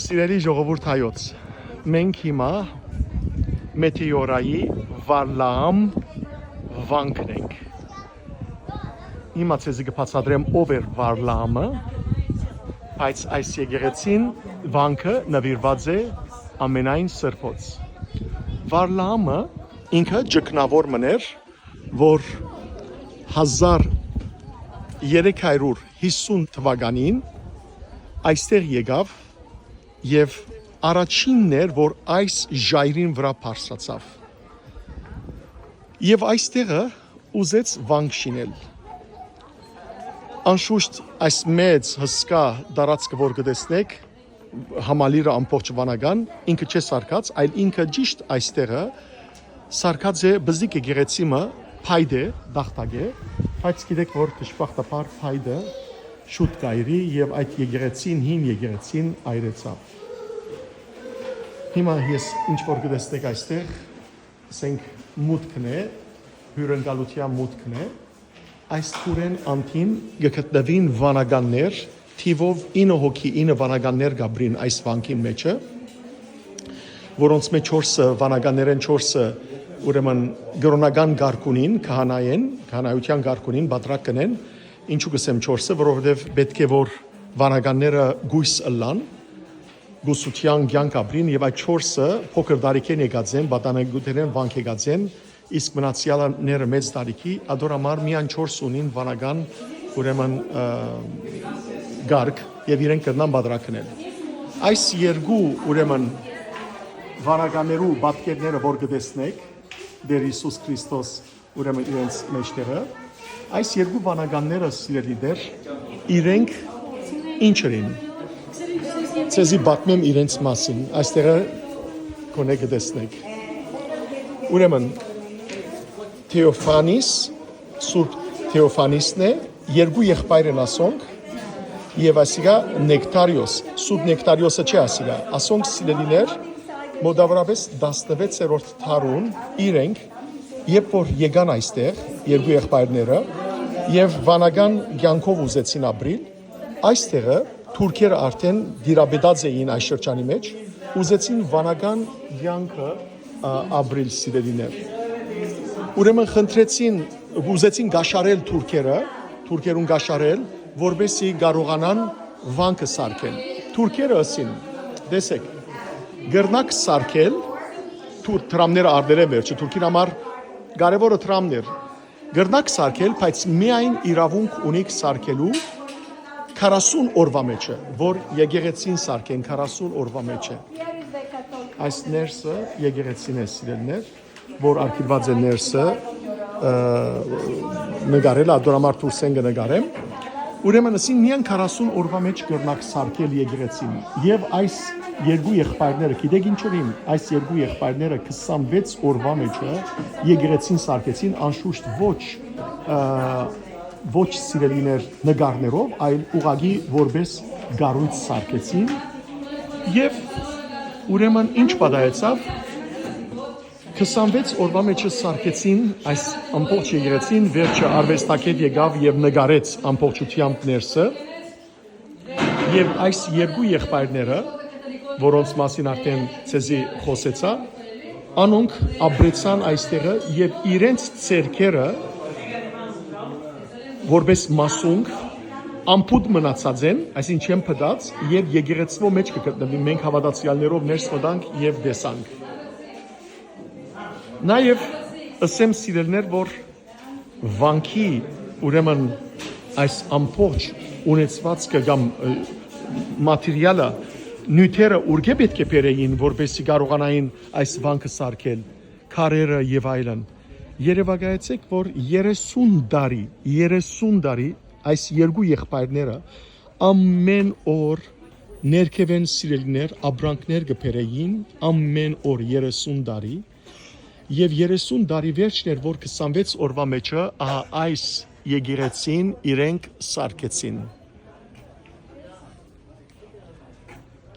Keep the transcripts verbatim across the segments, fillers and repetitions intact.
Սիրելի ժողովուրդ հայոց, մենք հիմա Մետեորայի Վարլաամ վանքն ենք։ Հիմա ձեզի կը բացատրեմ ով էր Վարլաամը, բայց այս եկեղեցին վանքը նուիրուած է Ամենայն Սրբոց։ Վարլաամը ինքը ճգնաւոր մըն էր, որ հազար երեք հարիւր յիսուն թուականին այստեղ եկաւ եւ առաջինն էր, որ այս ժայռին վրայ բարձրացաւ։ Եւ այստեղը ուզեց վանք շինել։ Անշուշտ այս մեծ, հսկայ տարածքը, որ կը տեսնէք, համալիրը ամբողջ վանական, ինքը չէ սարկած, այլ ինքը ճիշտ այստեղը սարկած է բզիկ եկեղեցի մը, փայտ է, դախտակ է, բայց գիտեք, որ դժբախտաբար փայտը շուտ կայրի եւ այդ եկեղեցին, հին եկեղեցին այրեցաւ։ Հիմա ես ինչ որ կտեսնեք այստեղ, ասենք, մուտքն է, հիւրընկալութեան մուտքն է։ Այս թուրեն անդին կը գտնուին վանականներ, թիւով ինը հոգի, ինը վանականներ կ'ապրին այս վանքին մէջը, որոնց մէջ չորսը, վանականներէն չորսը, ուրեմն, կրօնական կարգ ունին, քահանայ են, քահանայութեան կարգ ունին, պատրակ կ'ընեն։ Ինչու կ'ըսեմ չորսը, որովհետեւ պէտք է որ վանականները կոյս ըլլան, կուսութեան կեանք ապրին, եւ այդ չորսը փոքր տարիքէն եկած են, պատանեկութենէն վանք եկած են, իսկ մնացեալները մեծ տարիքի, ադոր համար միայն չորս ունին վանական, ուրեմն, ը, կարգ, եւ իրենք կրնան պատրակ ընել։ Այս երկու, ուրեմն, վանականներու պատկերները որ կտեսնեք, Տեր Յիսուս Քրիստոս, ուրեմն, իրենց մեջտեղը, այս երկու վանականները, սիրելի Տեր, իրենք ինչ ըրին։ Ձեզի պատմեմ իրենց մասին, այստեղը կոնե կտեսնեք։ Ուրեմն, Թեոֆանիս, Սուրբ Թեոֆանիսն է, երկու եղբայր են ասոնք, եւ ասիկա Նեկտարիոս, Սուրբ Նեկտարիոսը չէ ասիկա, ասոնք, սիրելիներ, մոտավորապես տասնվեցերորդ դարուն իրենք, երբ որ եկան այստեղ, երկու եղբայրները, եւ վանական կեանքով ուզեցին ապրիլ, այստեղը թուրքերը արդեն տիրապետած էին այս շրջանի մէջ, ուզեցին վանական կեանքը, ա, ապրիլ, սիրելիներ։ Ուրեմն խնդրեցին, ուզեցին կաշառել թուրքերը, թուրքերուն կաշառել, որպեսզի կարողանան վանքը սարքեն։ Թուրքերը ըսին, տեսեք, կրնաք սարքել, թուր-, դրամները առնել են վերջը, թուրքին համար կարեւորը դրամն էր։ Կրնաք սարքել, բայց միայն իրաւունք ունիք սարքելու քառասուն օրվա մէջը, որ եկեղեցին սարքեն քառասուն օրվա մէջը։ Այս ներսը եկեղեցին է, սիրելիներ, որ արգիլուած է ներսը, ը, նկարել, ադոր համար դուրսէն կը նկարեմ։ Ուրեմն, ըսին, միայն քառասուն օրվա մէջ կրնաք սարքել եկեղեցին։ Եւ այս երկու եղբայրները, գիտեք ինչ ըրին, այս երկու եղբայրները քսանվեց օրվա մէջը եկեղեցին սարքեցին, անշուշտ ոչ, ը, ոչ, սիրելիներ, նկարներով, այլ ուղղակի որպես կառոյց սարքեցին։ Եւ ուրեմն ինչ պատահեցաւ, քսանվեց օրվա մէջը սարքեցին այս ամբողջ եկեղեցին, վերջը արուեստագէտ եկաւ եւ նկարեց ամբողջութեամբ ներսը, եւ այս երկու եղբայրները, որոնց մասին արդեն ձեզի խօսեցայ, անոնք ապրեցան այստեղը եւ իրենց ձեռքերը որպես մասունք ամփոփ մնացած են, այսինքն չեն փտած, եւ եկեղեցւոյ մէջ կը գտնուին, մենք հաւատացեալներով ներս մտանք եւ տեսանք։ Նաեւ ըսեմ, սիրելիներ, որ վանքի, ուրեմն, այս ամբողջ ունեցվածքը կամ, ը, մատերիալը, նիւթերը ուրկէ պէտք է բերէին, որպեսզի կարողանային այս վանքը սարքել, քարերը եւ այլն։ Երեւակայեցէք, որ երեսուն տարի, երեսուն տարի այս երկու եղբայրները ամէն օր ներքեւէն, սիրելիներ, ապրանքներ կը բերէին, ամէն օր երեսուն տարի, եւ երեսուն տարի վերջն էր, որ քսանվեց օրվա մէջը, ահա այս եկեղեցին իրենք սարքեցին։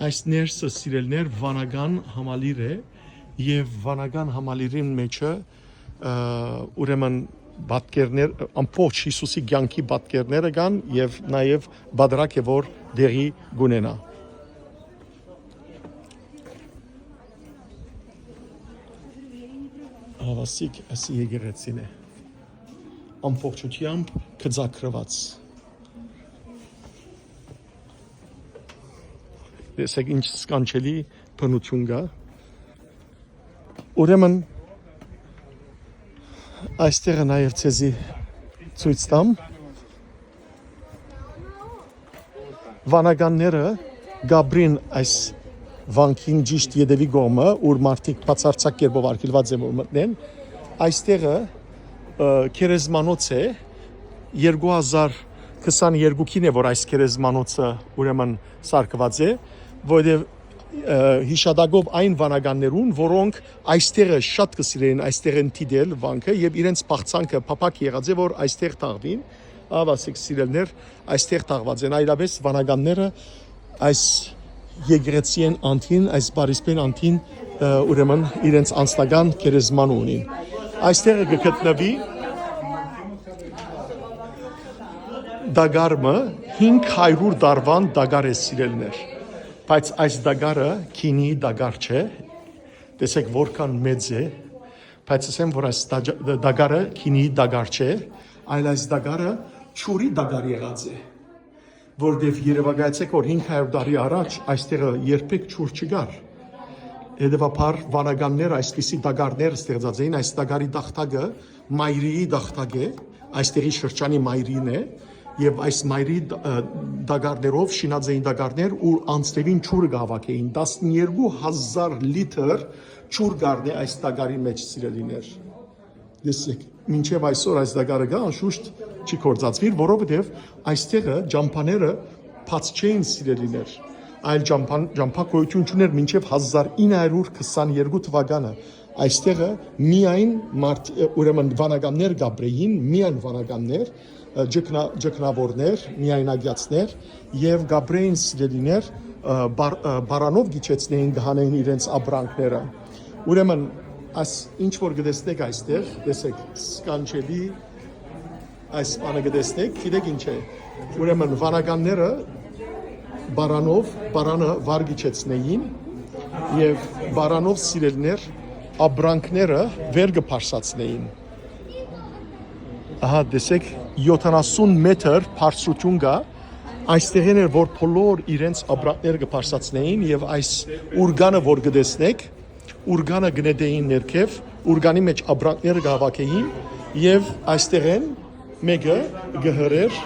Այս ներսը, սիրելիներ, վանական համալիր է, եւ վանական համալիրին մէջը, ը, ուրեմն, պատկերներ, ամբողջ Յիսուսի կեանքի պատկերները կան, եւ նաեւ պատրակ է, որ տեղի կունենայ։ Հաւասիկ, ասի եկեղեցին է։ Ամբողջությամբ գծագրուած։ Տեսեք ինչ սքանչելի բնութիւն կա։ Ուրեմն այստեղը նաեւ ձեզի ցոյց տամ։ Վանականները կ'ապրին այս վանքին ճիշտ ետեւի կողմը, ուր մարդիկ բացարձակ կերպով արգիլուած են որ մտնեն։ Այստեղը, ը, գերեզմանոց է, երկու հազար քսանեքին է որ այս գերեզմանոցը ուրեմն սարքուած է, որովհետեւ, ը, հիշատակով այն վանականներուն, որոնք այստեղը շատ կը սիրեին, այստեղէն դիտել վանքը եւ իրենց բաղձանքը փափաք եղած է որ այստեղ թաղուին, ահա ասիկ սիրելիներ, այստեղ թաղուած են, այլապես վանականները այս եկեղեցիին անդին, այս պարիսպին անդին, ը, ուրեմն իրենց անձնական գերեզմանը ունին։ Այստեղը կը գտնուի տակար մը, հինգ հարիւր տարուան տակար է, սիրելիներ, բայց այս տակարը գինի տակար չէ, տեսեք որքան մեծ է, բայց ասեմ որ այս տաճ-, տակարը գինի տակար չէ, այլ այս տակարը ջուրի տակար եղած է, որտեւ երեւակայեցեք որ հինգ հարիւր տարի առաջ այստեղը երբեք ջուր չկար։ Հետեւաբար վանականները այսպիսի տակարներ ստեղծած էին, այս տակարի տախտակը մայրիի տախտակ է, այստեղի շրջանի մայրին է, եւ այս մայրի տ-, ը, տակարներով շինած էին տակարներ, ուր անձրեւին ջուրը կհաւաքէին, տասներկու հազար լիթր ջուր կ'առնէ այս տակարի մէջ, սիրելիներ։ Տեսեք, մինչեւ այսօր այս տակարը կայ, անշուշտ չի գործածուիր, որովհետեւ այստեղը ճամբաները բաց չէին, սիրելիներ, այլ ճամբան-, ճամբա գոյութիւն չունէր մինչեւ հազար ինը հարիւր քսաներկու թուականը։ Այստեղը միայն մարդ-, ուրեմն վանականներ կ'ապրէին, միայն վանականներ, ը, ջկնա-, ջկնաւորներ, միայնակիացներ եւ կ'ապրէին, սիրելիներ, ը, բար-, ը, բարանով կ'իջեցնէին, կ'անէին իրենց ապրանքները։ Ուրեմն, այս ինչ որ կը տեսնէք այստեղ, տեսեք, սքանչելի այս բանը կը տեսնէք, գիտեք ինչ է։ Ուրեմն վանականները բարանով, բարանը վար կ'իջեցնէին եւ բարանով, սիրելիներ, ապրանքները վեր կը բարձրացնէին։ Ահա, տեսեք, յոթանասուն մետր բարձրութիւն կայ, այստեղէն էր որ բոլոր իրենց ապրանքները կը բարձրացնէին եւ այս ուրգանը որ կը տեսնէք, ուրգանը կը նետէին ներքեւ, ուրգանի մէջ ապրանքները կը հաւաքէին եւ այստեղէն մէկը կը հրէր,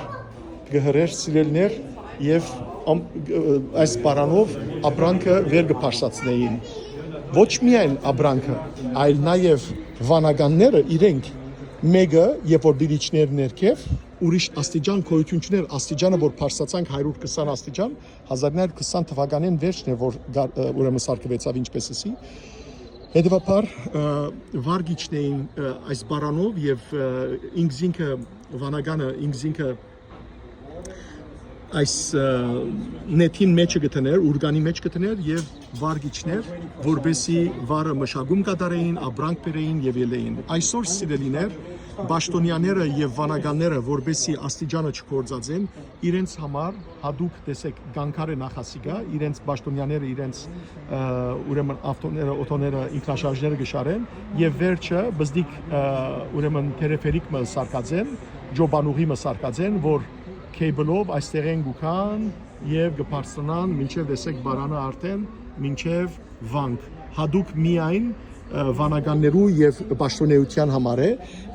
կը հրէր, սիրելիներ, եւ ամ-, ը, այս պարանով ապրանքը վեր կը բարձրացնէին։ Ոչ միայն ապրանքը, այլ նաեւ վանականները իրենք մէկը, երբ որ պիտի իջներ ներքեւ, ուրիշ աստիճան գոյութիւն չուներ, աստիճանը որ բարձրացանք հարիւր քսան աստիճան, հազար ինը հարիւր քսան թուականին վերջն է որ գար-, ը, ուրեմն սարքուեցաւ, ինչպես ասի։ Հետեւաբար, ը, վար կ'իջնէին, ը, այս պարանով եւ, ը, ինքզինքը վանականը, ինքզինքը այս, ը, նետին մէջը կը դներ, ուրկանի մէջ կը դներ եւ վար կ'իջներ, որպեսզի վարը մշակում կատարէին, ապրանք բերէին եւ ելլէին։ Այսօր, սիրելիներ, պաշտոնյաները եւ վանականները, որպեսզի աստիճանը չգործածեն, իրենց համար յատուկ, տեսեք, կանգ առ է նախասի կայ, իրենց պաշտոնյաները իրենց, ը, ուրեմն ավտոները, օթոները, ինքնաշարժները կը շարեն եւ վերջը բզդիկ, ը, ուրեմն թերեֆերիկ մը սարքած են, ջոբանուղի մը սարքած են, որ քեյբլով այստեղէն կու գան եւ կը բարձրանան մինչեւ, տեսեք, պարանը արդէն մինչեւ վանք, յատուկ միայն, ը, վանականներու եւ պաշտոնեության համար է։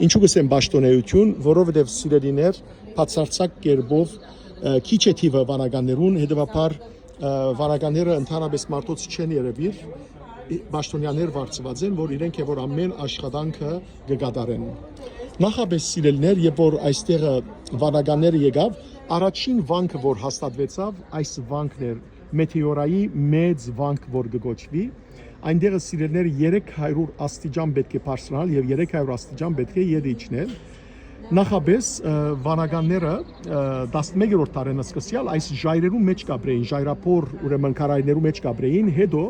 Ինչու կ'ըսեմ պաշտոնեություն, որովհետեւ, սիրելիներ, բացարձակ կերպով, ը, քիչ է թիւը վանականներուն, հետեւաբար, ը, վանականները ընդհանրապես մարդոց չեն երեւիր, պաշտոնյաներ վարձուած են, որ իրենք է որ ամեն աշխատանքը կը կատարեն։ Նախապես, սիրելիներ, երբ որ այստեղը վանականները եկաւ, առաջին վանքը որ հաստատուեցաւ, այս վանքն էր, Մետեորայի մեծ վանք որ կը կոչուի, այնտեղը, սիրելիներ, երեք հարիւր աստիճան պէտք է բարձրանալ եւ երեք հարիւր աստիճան պէտք է ետ իջնել։ Նախապես, ը, վանականները, ը, տասնմեկերորդ դարէն սկսեալ այս ժայռերու մէջ կ'ապրէին, ժայռափոր, ուրեմն քարայրներու մէջ կ'ապրէին, հետո,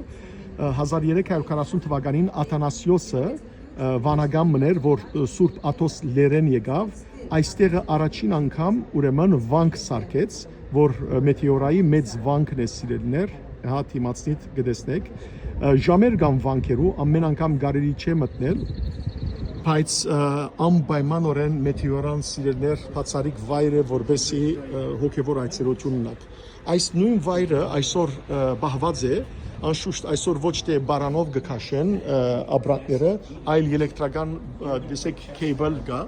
ը, հազար երեք հարիւր քառասուն թուականին Աթանասիոսը, ը, վանական մըն էր, որ, ը, Սուրբ Աթոս լերէն եկաւ, այստեղը առաջին անգամ, ուրեմն, վանք սարքեց, որ, ը, Մետեորայի մեծ վանքն է, սիրելիներ, հա, դիմացնիդ կը տեսնեք, ը, ժամեր կան վանքերու, ամեն անգամ կարելի չէ մտնել, Բայց, ը, անպայմանօրէն Մետեորան, սիրելիներ, բացառիկ վայր է, որպեսզի, ը, հոգեվոր այցելութիւն ունենաք։ Այս նոյն վայրը այսօր, ը, պահուած է, անշուշտ այսօր ոչ թէ պարանով կը քաշեն, ը, ապրանքները, այլ էլեկտրական, ը, տեսեք, cable կայ,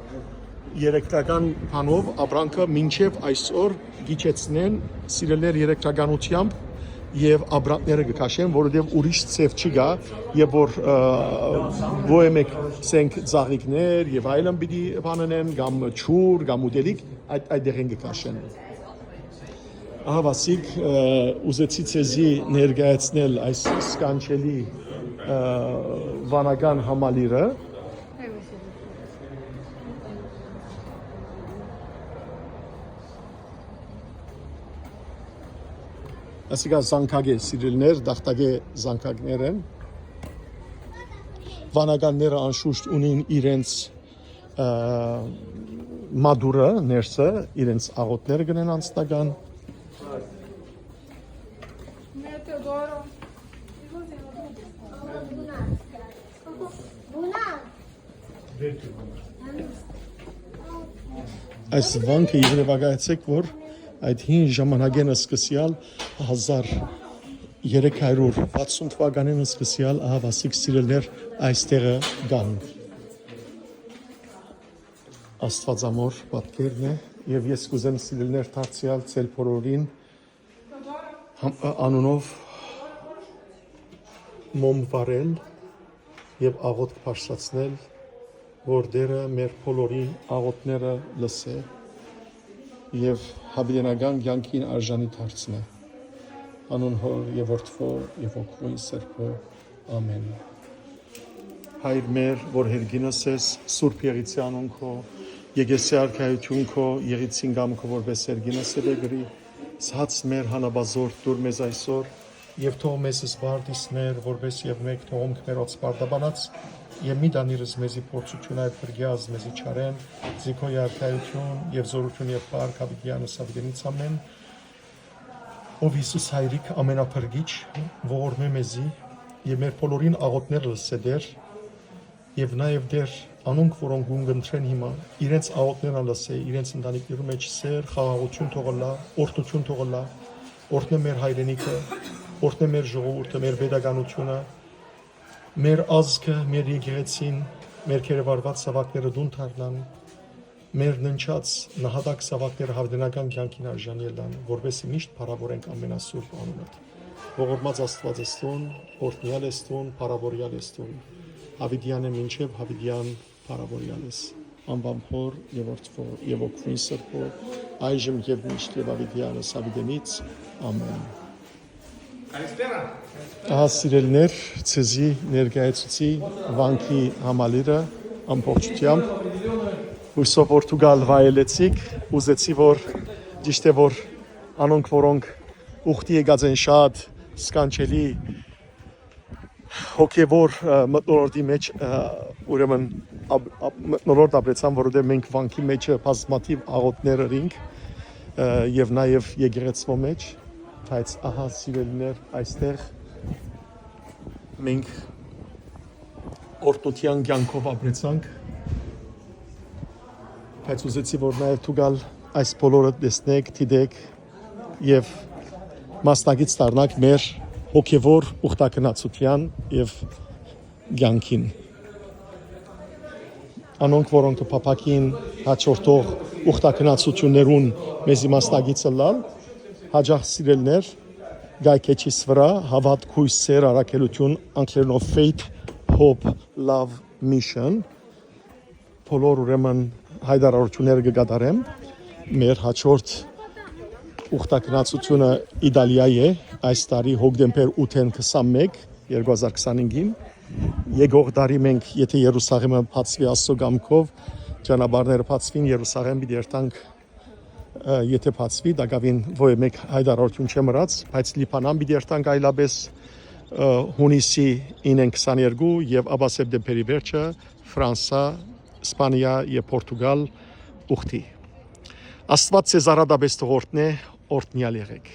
էլեկտրական բանով ապրանքը մինչեւ այսօր կ'իջեցնեն, սիրելիներ, էլեկտրականութեամբ եւ ապրանքները կը քաշեն, որովհետեւ ուրիշ ձեւ չկայ, եւ որ, ը, ոյ մէկ սենք ծաղիկներ եւ այլն պիտի բանեն, կամ ջուր, կամ ուտելիք, այդ, այդ դեղին կը քաշեն։ Ահա, Վասիկ, ը, ուզեցի ձեզի ներկայացնել այս սքանչելի, ը, վանական համալիրը։ Ասիկա զանգակ է, սիրելիներ, դաղտակէ զանգակներ են։ Վանականները անշուշտ ունին իրենց, ը, մատուրը ներսը, իրենց աղօթները կ'ընեն անձնական։ Այս վանքը եզրակացեք, որ այդ հին ժամանակէն սկսեալ, հազար երեք հարյուր վաթսուն թուականէն սկսեալ, ահա, Վասիկ, սիրելիներ, այստեղը կան։ Աստուածամոր պատկերն է, եւ ես կ'ուզեմ, սիրելիներ, դարձեալ ձեր բոլորին համ-, անունով մոմ վառել եւ աղօթք բարձրացնել, որ Տէրը մեր բոլորի աղօթքները լսէ եւ յաւիտենական կեանքին արժանի դարձնէ։ Անուն Հօր եւ Որդւոյ եւ Հոգւոյն Սրբոյ։ Ամէն։ Հայր մեր, որ երկինս ես, սուրբ եղեցի անուն քո, եկեղեցի արքայութիւն քո, եղեցին կամքը, որպես երկինս է, բեգրի, ցած մեր հանապազորդ տուր մեզ այսօր, եւ թող մեզ սպարտիս մեր, որպես եւ մենք թողունք մեր օծպարտաբանած, եւ մի տանիրս մեզի փորձութիւն, այլ փրկեազ մեզի չարէն, զի քո արքայութիւն եւ զօրութիւն եւ փառք յաւիտեանս յաւիտենից ամէն, ով Յիսուս Հայրիկ ամենափրկիչ, ողորմէ մեզի եւ մեր բոլորին աղօթքները լսէ Տէր, եւ նաեւ Տէր, անոնք, որոնք կուն կընտրեն հիմա, իրենց աղօթքներն ալ լսէ, իրենց ընտանիքներու մէջ սէր, խաղաղութիւն թող ըլլայ, օրհնութիւն թող ըլլայ, օրհնէ մեր հայրենիքը, օրհնէ մեր ժողովուրդը, մեր պետականութիւնը, մեր ազգը, մեր եկեղեցին, մեր գերեվարուած զաւակները տուն դառնան, մեր ննջած նահատակ զաւակները յաւիտենական կեանքին արժանի ըլլան, որպեսզի միշտ փառաւորենք ամենասուրբ անունդ։ Ողորմած Աստուած, ես տուն, օրհնեալ ես տուն, փառաւորեալ ես տուն, յաւիտեան է մինչեւ յաւիտեան, փառաւորեալ ես անվան Հօր եւ Որդւոյ եւ Հոգւոյն Սրբոյ, այժմ եւ միշտ եւ յաւիտեանս յաւիտենից։ Ամէն։ Ահա, սիրելիներ, ձեզի ներկայացուցի վանքի համալիրը ամբողջութեամբ։ Հուսով որ դուք ալ վայելեցիք, ուզեցի որ ճիշդ է որ անոնք, որոնք ուխտի եկած են շատ սքանչելի հոգեվոր, ը, մթնոլորտի մեջ, ը, ուրեմն ապ-, ապ-, մթնոլորտ ապրեցան, որովհետեւ մենք վանքի մեջ բազմաթիւ աղօթքներ ըրինք, ը, եւ նաեւ եկեղեցվո մեջ, բայց ահա, սիրելիներ, այստեղ մենք օրհնութեան կեանքով ապրեցանք, բայց ուզեցի որ նաեւ դուք ալ այս բոլորը տեսնեք, դիտեք, եւ մասնակից դառնանք մեր հոգեվոր ուխտագնացութեան եւ կեանքին։ Անոնք, որոնք կը փափաքին հաջորդող ուխտագնացութիւններուն մեզի մասնակից ըլլալ, հաճախ, սիրելիներ, կայքէջիս վրայ Հաւատք, Յոյս, Սէր, Առաքելութիւն, անգլերէնով Faith, Hope, Love, Mission, բոլոր, ուրեմն, յայտարարութիւնները կը կատարեմ։ Մեր հաջորդ ուխտագնացութիւնը Իտալիա է, այս տարի հոկտեմբեր ութ-ին քսանմէկ, երկու հազար քսանհինգ-ին։ Եկող տարի մենք, եթէ Երուսաղէմը բացուի Աստուծոյ կամքով, ճանապարհները բացուին, Երուսաղէմ պիտի երթանք, ը, եթէ բացուի, տակաւին ոյ մէկ յայտարարութիւն չեմ ըրած, բայց Լիբանան պիտի երթանք այլապէս, ը, յունիսի ինը քսաներկու եւ ապա սեպտեմբերի վերջը Ֆրանսա, Սպանիա եւ Պորտուգալ ուխտի։ Աստուած ձեզ առատապէս թող օրհնէ, օրհնեալ եղէք։